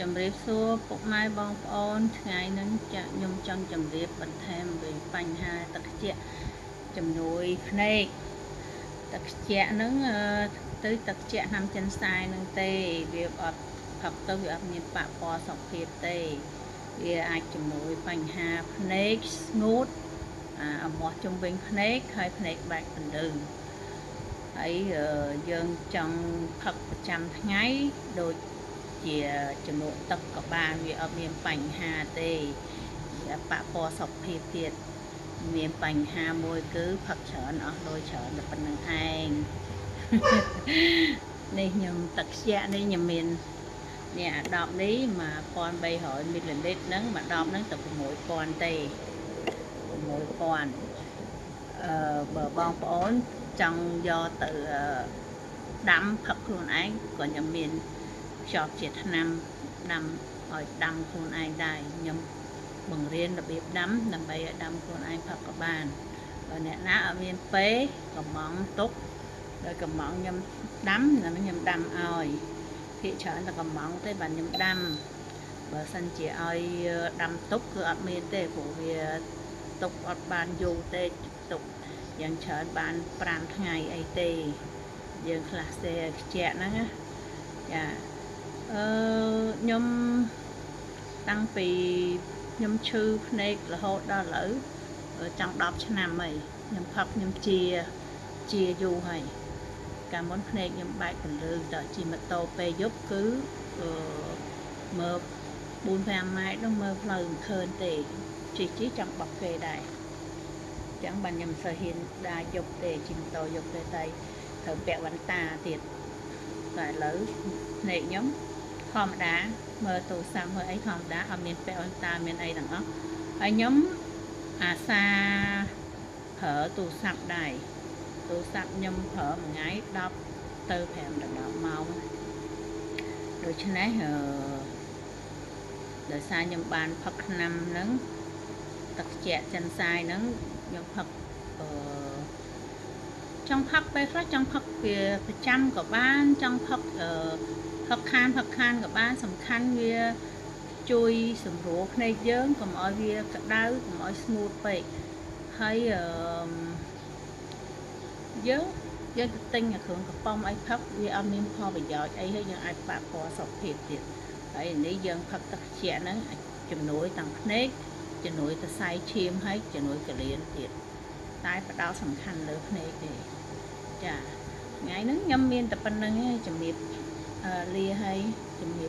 ជំរាបសួរពុកម៉ែបងប្អូនថ្ងៃនេះចាខ្ញុំចង់ជម្រាបបន្ថែមពីបញ្ហាទឹកខ្ជាក់ជំនួយភ្នែកទឹកខ្ជាក់ហ្នឹងទៅទឹកខ្ជាក់ឆ្នាំចិនសាយហ្នឹងទេវាអត់ផឹកទៅវាអត់មានប៉ះពាល់សុខភាពទេវាអាចជំនួយបញ្ហាភ្នែកស្ងួតអាមាស់ជុំវិញភ្នែកហើយភ្នែកបែកពន្លឺហើយយើងចង់ផឹកប្រចាំថ្ងៃដូចជាជំនួសទឹកក៏បានវាអត់មានបញ្ហាទេវាប៉ះពាល់សុខភាពទៀតមានបញ្ហាមួយគឺផឹកច្រើនអស់លុយច្រើនតែប៉ុណ្្នឹងឯងនេះខ្ញុំទឹកខ្ជាក់នេះខ្ញុំមាននេះអាដបនេះ1300មីលីលីត្រហ្នឹងមួយដបហ្នឹងទៅ6000ទេ6000បើបងប្អូនចង់យកទៅដាំផឹកខ្លួនឯងក៏ខ្ញុំមានខ្ចប់ជាថ្នាំដាំឲ្យដាំខ្លួនឯងដែរខ្ញុំបង្រៀនរបៀបដាំដើម្បីឲ្យដាំខ្លួនឯងផឹកក៏បានបើអ្នកណាអត់មានពេលកំងទុកដោយកំងខ្ញុំដាំខ្ញុំដាំឲ្យភាគច្រើនតែកំងទេបាទខ្ញុំដាំបើសិនជាឲ្យដាំទុកគឺអត់មានទេព្រោះវាទុកអត់បានយូរទេទុកយ៉ាងច្រើនបាន5ថ្ងៃអីទេយើងខ្លះសេខ្ជាក់ហ្នឹងណាចាខ្ញុំតាំងពីខ្ញុំឈឺភ្នែករហូតដល់ឥឡូវចង់10ឆ្នាំហើយខ្ញុំផឹកខ្ញុំជាយូរហើយកាលមុនភ្នែកខ្ញុំបែកពន្លឺដល់ជិះម៉ូតូពេលយប់គឺមើល4-5ម៉ែត្រនោះមើលផ្លូវមិនឃើញទេជិះចង់បោះគេដែរអញ្ចឹងបានខ្ញុំមិនសូវហ៊ានដើរយប់ទេជិះម៉ូតូយប់ទេតែត្រូវពាក់វ៉ែនតាទៀតតែឥឡូវភ្នែកខ្ញុំធម្មតាមើលទូរស័ព្ទមើលអីធម្មតាអត់មានពាក់វ៉ែនតាមានអីទាំងអស់ហើយខ្ញុំអាសាប្រើទូរស័ព្ទដែរទូរស័ព្ទខ្ញុំប្រើមួយថ្ងៃ10ទៅ5ដល់10ម៉ោងដូច្នេះដោយសារខ្ញុំបានផឹកថ្នាំហ្នឹងទឹកខ្ជាក់ចិនសាយហ្នឹងខ្ញុំផឹកចង់ផឹកពេលខ្លះចង់ផឹកវាប្រចាំក៏បានចង់ផឹកផឹកខានក៏បានសំខាន់វាជួយសម្រួលភ្នែកយើងកុំឲ្យវាក្តៅកុំឲ្យស្ងួតពេកហើយយើងទៅទិញអាគ្រឿងកំប៉ុងអីផឹកវាអត់មានផលប្រយោជន៍អីហើយយើងអាចប៉ះពាល់សុខភាពទៀតហើយនេះយើងផឹកទឹកខ្ជាក់ហ្នឹងជំនួយទាំងភ្នែកជំនួយសរសៃឈាមហើយជំនួយកលៀនទៀតតែផ្ដោតសំខាន់លើភ្នែកទេចាថ្ងៃហ្នឹងខ្ញុំមានតែប៉ុណ្្នឹងឯងជំរាបលាហើយជំរាប